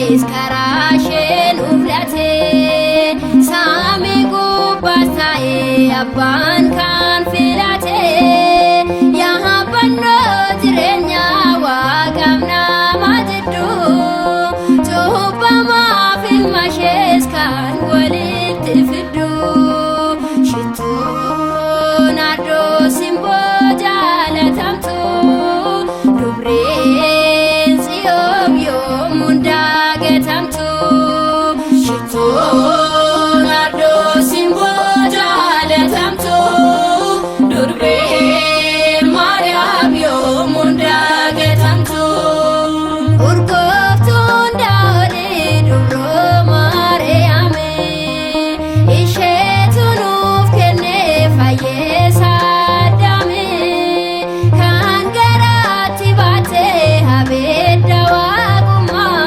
ishees karaa ishee nuuf laate. Samii gubbaas taa'ee abbaan kan filate. Yaabbannoo jireenyaa waaqaaf nama jidduu. Cuubbamaaf ilma ishees kan walitti fiddu. Shittuu naardoo simboo jaalatamtu. Dubreen tsiyoom yoomuun dagatamtu. Shittuu naardoo simboo jaalatamtu. Durbee Maariyaam yoomuun dagatamtu. Urgooftuun daawwalee dubroo Maariyaame. Isheetu nuuf kennee fayyeessa addaame. Kan garaatti baatee abidda waaqummaa.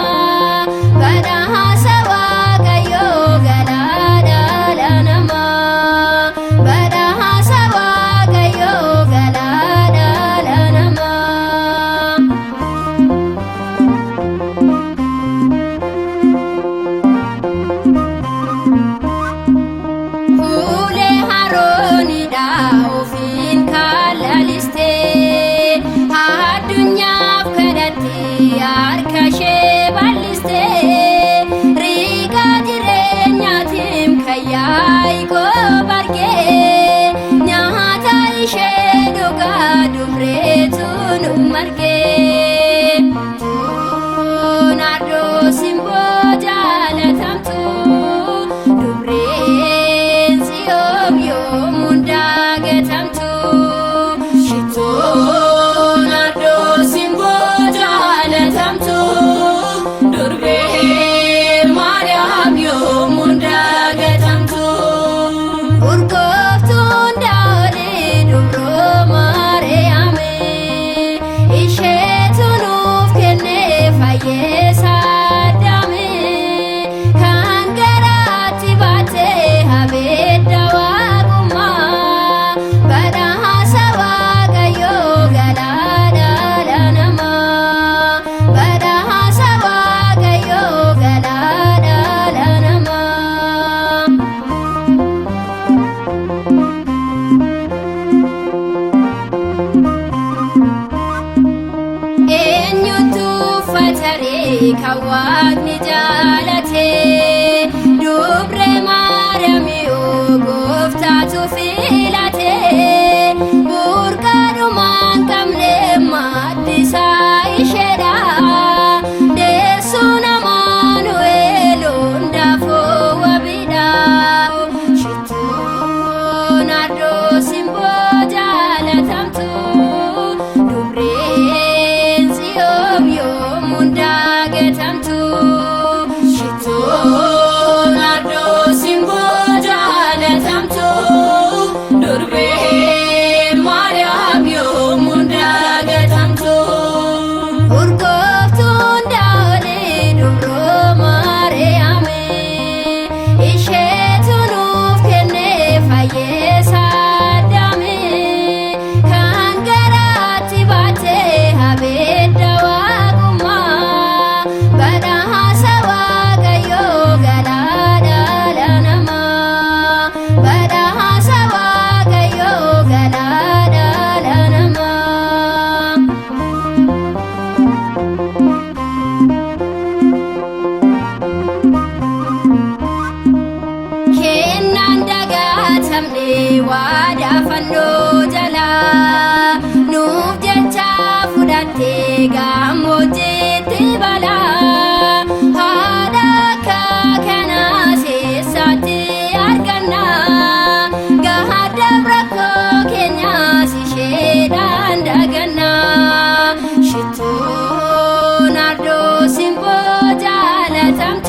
Badhaasa Waaqayyoo galaa dhala namaa. Badhaasa Waaqayyoo galaa dhala namaa. Fuulee haroonidha ofiin kallalistee addunyaaf kadhattee harka ishee bal'istee riigaa jireenyaatiin kan Yaaqoob argee nyaata ishee dhugaa dubreetu nu margee. Naardoo simboo jaalatamtu. Dubreen tsiyoom yoomuun dagatamtu. Shittuu naardoo simboo jaalatamtu. Durbee Maariyaam yoomuun dagatamtu. Urgooftuun daawwalee dubroo Maariyaame. Isheetu nuuf kennee fayyeessa addaame. Kan garaatti baatee abidda waaqummaa. Badhaasa Waaqayyoo galaa dhala namaa. Badhaasa Waaqayyoo galaa dhala namaa. Eenyutu uffataree kan waaqni jaalate? Dubree Maariyaamiyoo gooftaatu filate. Burqaadhumaan qabne maddisaa isheedha. Deessuun Amaanu'eel hundaafuu wabiidha. Shittuu naardoo simboo jaalatamtu. Dubreen tsiyoom yoomuun dagatamtu. Shittuu naardoo simboo jaalatamtu. Durbee Maariyaam yoomuun dagatamtu. Urgooftuun daawwalee dubroo Maariyaame. Isheetu nuuf kennee fayyeessa addaame. Kan garaatti baatee abidda waaqummaa. Badhaasa Waaqayyoo galaa dhala namaa. Badhaasa Waaqayyoo galaa dhala namaa. Kennaan dagatamne waadaa fannoo jalaa nuuf jecha fudhattee gammoojjiitti balaa. Haadha akka kanaa seessaatti arganna. Gahaadhaaf rakkoo keenyaas isheedhaan daganna. Shittuu naardoo simboo jaalatamtu.